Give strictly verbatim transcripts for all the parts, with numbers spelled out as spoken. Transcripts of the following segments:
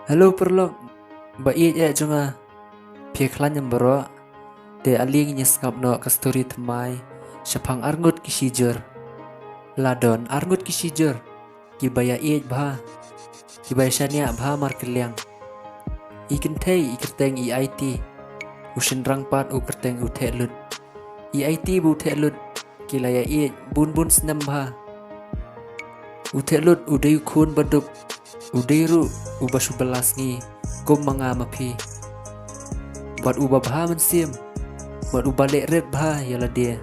Hello paralok, ba ïeit eh jong nga. Phi khlaiñ em baroh? Te ale ngin ïa sngap noh ka story thymmai shaphang arngut ki shijur. La don arngut ki shijur kiba ïa ïeit bha, kiba ïa shaniah bha markylliang. I kynthei i kyrteng i Aiti, u shynrang pat u kyrteng u Thehlut. I Aiti bad u Thehlut ki la ïa ïeit bun bun snem bha. U Thehlut u dei u khun baduk, u dei ruh uba shu bylla sngi kum ma nga ma phi, bad uba bha mynsiem, bad uba leh rit bha ïa lade.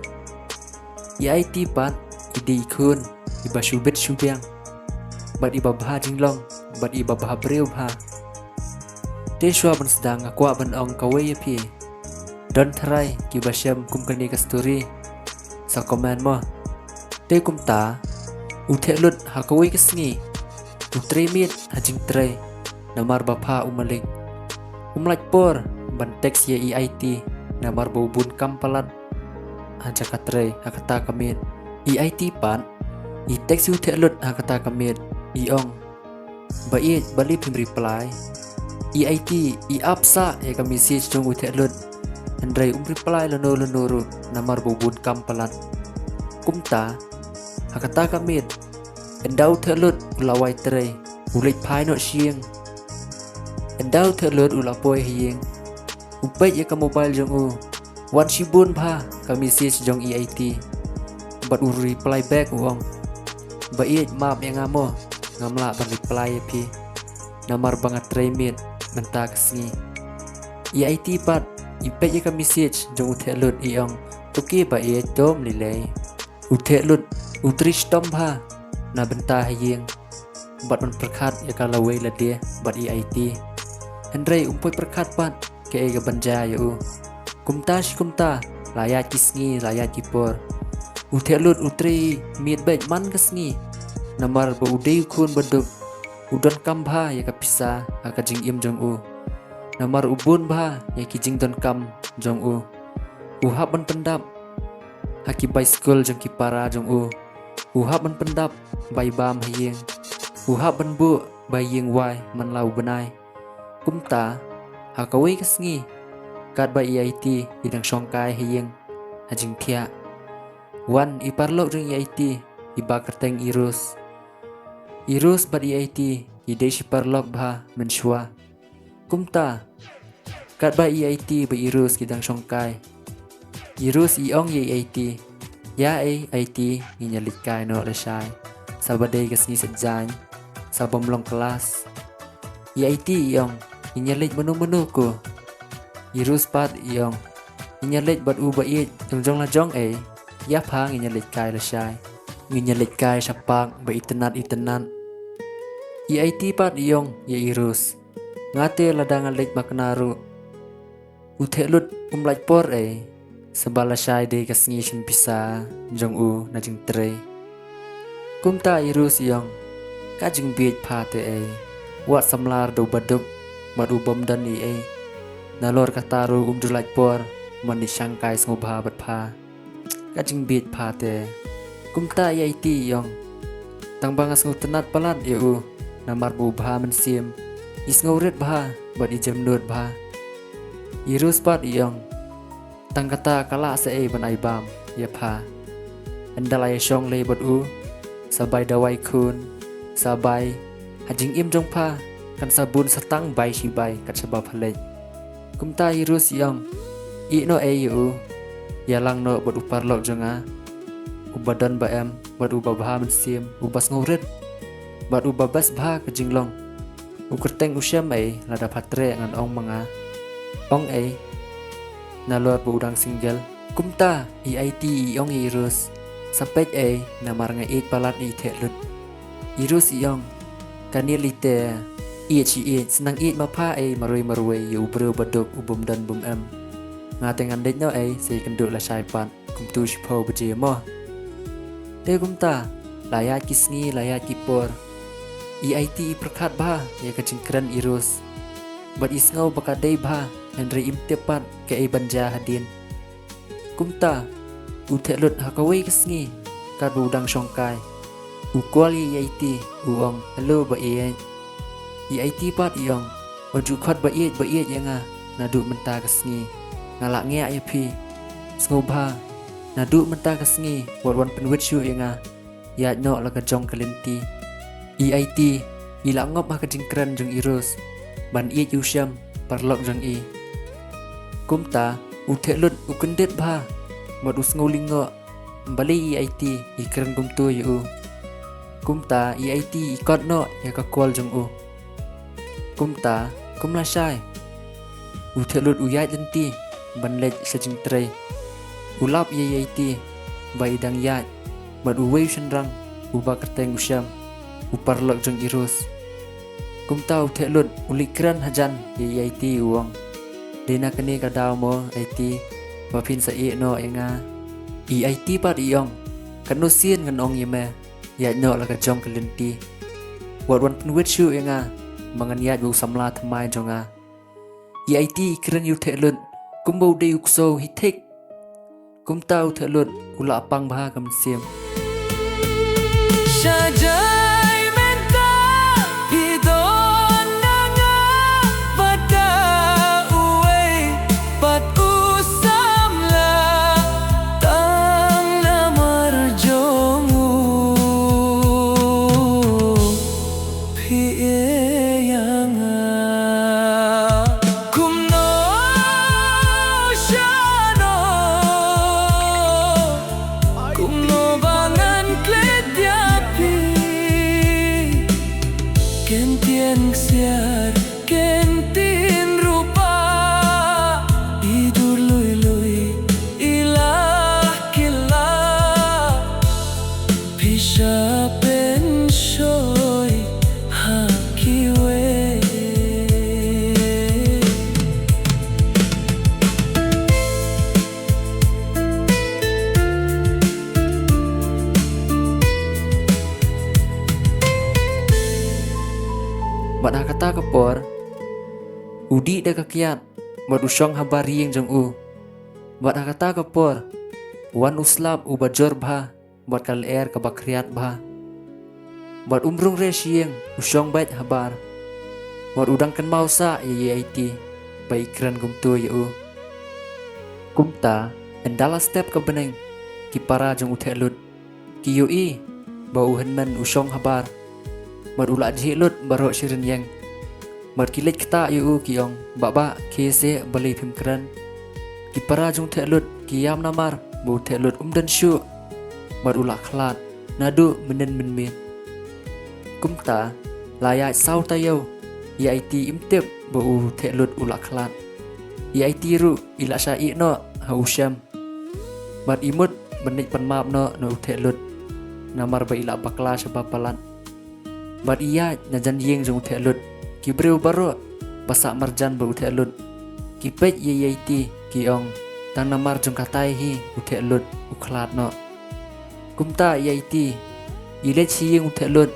I Aiti pat i dei i khun iba shu bit shu biang, bad iba bha jinglong, bad iba bha briew bha. Te shuwa ban sdang nga kwah ban ong kawei ïa phi. Don tharai kiba shem kum kane ka story, sa comment mo. Te kumta, u Thehlut ha kawei ka sngi u trei miet ha jingtrei namar ba pha u malik. Um lait por ban text ïa i Aiti namar ba u bun kam palat ha jaka trei ha kata ka miet. I Aiti pat i text ïa u Thehlut ha kata ka miet, i ong, ba ïeit, balei phim reply? I Aiti i ap sah ïa ka message jong u Thehlut, hynrei um reply lano lano ruh namar ba u bun kam palat. Kumta, ha kata ka miet, ynda u Thehlut u la wai trei, u leit phai noh sha ïing. Ynda u Thehlut u la poi ha ïing, u peit ïa ka mobile jong u, wan shibun bha ka message jong i Aiti. Bad u reply back u ong, ba ïeit, map ïa nga mo, ngam lah ban reply ïa phi namar ba nga trei miet mynta ka sngi. I Aiti pat i peit ïa ka message jong u Thehlut, i ong, okay ba ïeit, to ym lei lei. U Thehlut u trei shitom bha na bynta ha ïing bad ban pyrkhat ïa ka lawei lade bad i Aiti. Hynrei um poi pyrkhat pat kaei kaban jia ïa u. Kumta shi kumta, la ïaid ki sngi, la ïaid ki por, u Thehlut u trei miet beit man ka sngi namar ba u dei u khun baduk, u donkam bha ïa ka pisa ha ka jingim jong u. Namar u bun bha ïa ki jingdonkam jong u. U hap ban pyndap ha ki bai skul jong ki para jong u. U hap ban pyndap bai bam ha ïing. U hap ban buh bai ïing wai man la u bnai. Kumta, ha kawei ka sngi, katba i Aiti i dang shongkai ha ïing ha jingthiah, wan i paralok jong i Aiti iba kyrteng i Rose. I Rose bad i Aiti i dei shi paralok bha mynshuwa. Kumta, katba i Aiti bad i Rose ki dang shongkai, i Rose i ong ïa i Aiti, ïa ei Aiti, ngin ïa leit kai noh lashai, sa ba dei ka sngi sait jaiñ, sa bym long klas. I Aiti i ong, ngin ïa leit mano mano ko? I Rose pat i ong, ngin ïa leit bad u ba ïeit, jong jong la jong ei, ïa pha ngin ïa leit kai lashai. Ngin ïa leit kai sha park ba itynnat itynnat. I Aiti pat i ong ïa i Rose, nga te lada nga leit makna ruh, u Thehlut um lait por ei, sa ba lashai dei ka sngi shim pisa jong u na jingtrei. Kumta i Rose i ong, ka jingbieit pha te ei, wat samla da u baduk bad u bym don ei ei. Nalor kata ruh um ju lait por ban ïa shongkai sngewbha bad pha. Ka jingbieit pha te. Kumta i Aiti i ong, tang ba nga sngewtynnat palat ïa u namar ba u bha mynsiem, i sngewrit bha bad i jemnud bha. I Rose pat i ong, tang kata ka lah sa ei ban ai bam ïa pha. Ynda la ïa shong lei bad u, sa bai dawai khun, sa bai, ha jingim jong pha kan sa bun sa tang bai shi bai kat shaba pha leit. Kumta i Rose i ong, ïeh noh ei ïa u, ïalang noh bad u paralok jong nga, uba don ba em bad uba bha mynsiem, uba sngewrit bad uba best bha ka jinglong. U kyrteng u Shem ei, lada pha treh ngan ong ma nga. Ong ei, nalor ba u dang single. Kumta i Aiti i ong ïa i Rose, sa peit ei, namar nga ïeit palat ïa i Thehlut. I Rose i ong, kane lei te, ïeit shi ïeit, sdang ïeit ma pha ei marwei marwei ïa u briew baduk u bym don bym em. Nga te ngan leit noh ei, sa ïakynduh lashai pat kumtu shiphew baje mo. Te kumta, la ïaid ki sngi, la ïaid ki por. I Aiti i pyrkhat bha ïa ka jingkren i Rose, bad i sngew ba ka dei bha, hynrei im tip pat kaei ban jia hadien. Kumta, u Thehlut ha kawei ka sngi, katba u dang shongkai, u call ïa i Aiti, u ong, hello ba ïeit. I Aiti pat i ong, wat ju khot ba ïeit ba ïeit ïa nga naduh mynta ka sngi. Nga la ngiah ïa phi. Sngewbha, naduh mynta ka sngi wat wan pynwit shuh ïa nga. Ïaid noh la ka jong ka lynti. I Aiti i la ngop ha ka jingkren jong i Rose ban ïeit ïa u Shem, paralok jong i. Kumta u Thehlut u kyndit bha bad u sngew lyngngoh. Balei i Aiti i kren kumto ïa u? Kumta i Aiti i kot noh ïa ka call jong u. Kumta kum lashai u Thehlut u ïaid lynti ban leit sha jingtrei. U lap ïa i Aiti ba i dang ïaid bad uwei u shynrang uba kyrteng u Shem, u paralok jong i Rose. Kumta u Thehlut u leit kren hajan ïa i Aiti, u ong, dei na kane ka daw mo Aiti ba phin sa ïeh noh ïa nga? I Aiti pat i ong, katno sien ngan ong ïa me, ïaid noh la ka jong ka lynti. Wat wan pynwit shuh ïa nga ba ngan ïaid bad u samla thymmai jong nga. I Aiti i kren ïa u Thehlut kumba u dei u ksew hi thik. Kumta u Thehlut u la pang bha ka mynsiem. Sha jai mynta phi don na nga, bad da uwei pat u samla, tang namar jong u phi ïa nga. Kumno shano, kumno ba ngan klet ïa phi. Kyntien ksiar, kyntien rupa, i dur lui lui, i la kylla. Phi sa pynshoi ha kiwei. Bad ha kata ka por u dih da ka kiad bad u shong habar ïing jong u. Bad ha kata ka por wan u slap uba jur bha bad ka lyer kaba khriat bha. Bad um rung re sha ïing, u shong beit habar. Bad u dang kynmaw sah ïa i Aiti ba i kren kumto ïa u. Kumta ynda la step ka bneng, ki para jong u Thehlut ki ïohi ba u hynmen u shong habar. Bad u la jhieh lut baroh shi rynïeng. Bad ki leit ktah ïa u, ki ong, "Bah bah, khie seh, balei phim kren?" Ki para jong u Thehlut ki ïam namar ba u Thehlut um don shuh bad u la khlad naduh mynnin mynmiet. Kumta la ïaid saw taïew, i Aiti im tip ba u Thehlut u la khlad. I Aiti ruh i la shah ïeh noh ha u Shem bad i mut ban leit pan map noh na u Thehlut namar ba i la bakla shaba palat. Bad i ïaid na jan ïing jong u Thehlut, ki briew baroh ba sah marjan bad u Thehlut ki peit ïa i Aiti, ki ong, "Tang namar jong katai hi u Thehlut u khlad noh." Kumta i Aiti i leit sha ïing u Thehlut,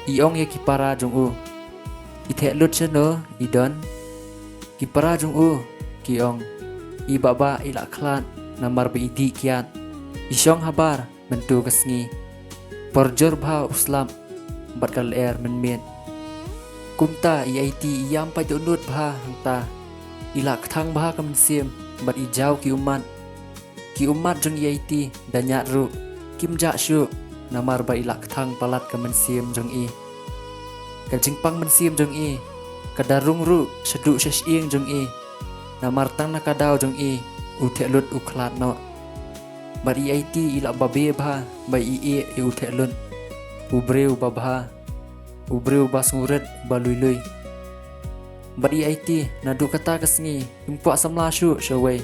i ong ïa ki para jong u, "I Thehlut shano i don?" Ki para jong u ki ong, "I bah bah, i la khlad namar ba i dih kiad, i shong habar mynta ka sngi. Por jur bha u slap bad ka lyer mynmiet." Kumta i Aiti i ïam pait dohnud bha hangta, i la kthang bha ka mynsiem bad i jaw ki ummat. Ki ummat jong i Aiti da ñiad ruh kim jah shuh namar ba i la kthang palat ka mynsiem jong i. Ka jingpang mynsiem jong i ka da rung ruh shaduh sha shyieng jong i. Namar tang na ka daw jong i u Thehlut u khlad noh. Bad i Aiti i la babe bha ba i ïeh ïa u Thehlut, u briew ba bha, u briew ba sngewrit, ba lui lui. Bad i Aiti naduh kata ka sngi im kwah samla shuh sha uwei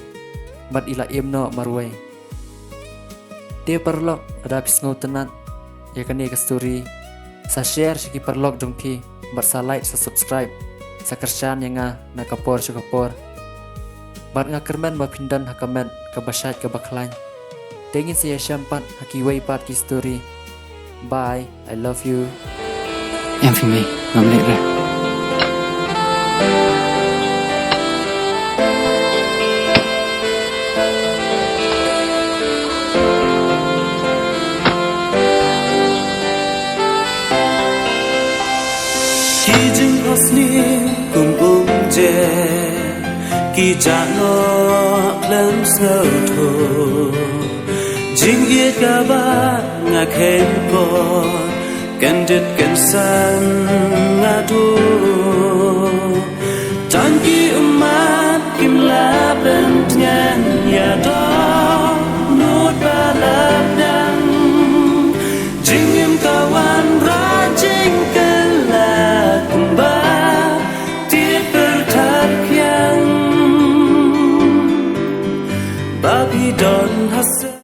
bad i la im noh marwei. Te paralok, lada phi sngewtynnat ïa kane ka story, sa share sha ki paralok jong phi bad sa like, sa subscribe, sa kyrshan ïa nga na ka por sha ka por. Bad nga kyrmen ba phin don ha ka met kaba shait kaba khlaiñ. Te ngin sa ïashem pat ha kiwei pat ki story. Bye, I love you. Em phi mei, ngam leh re. Kum um je ki jah noh khlem sngewthuh, jingïeit kaba nga kheiñ por, kan dit kan san nga duh. Tang ki ummat kim lah pyntngen ïa doh.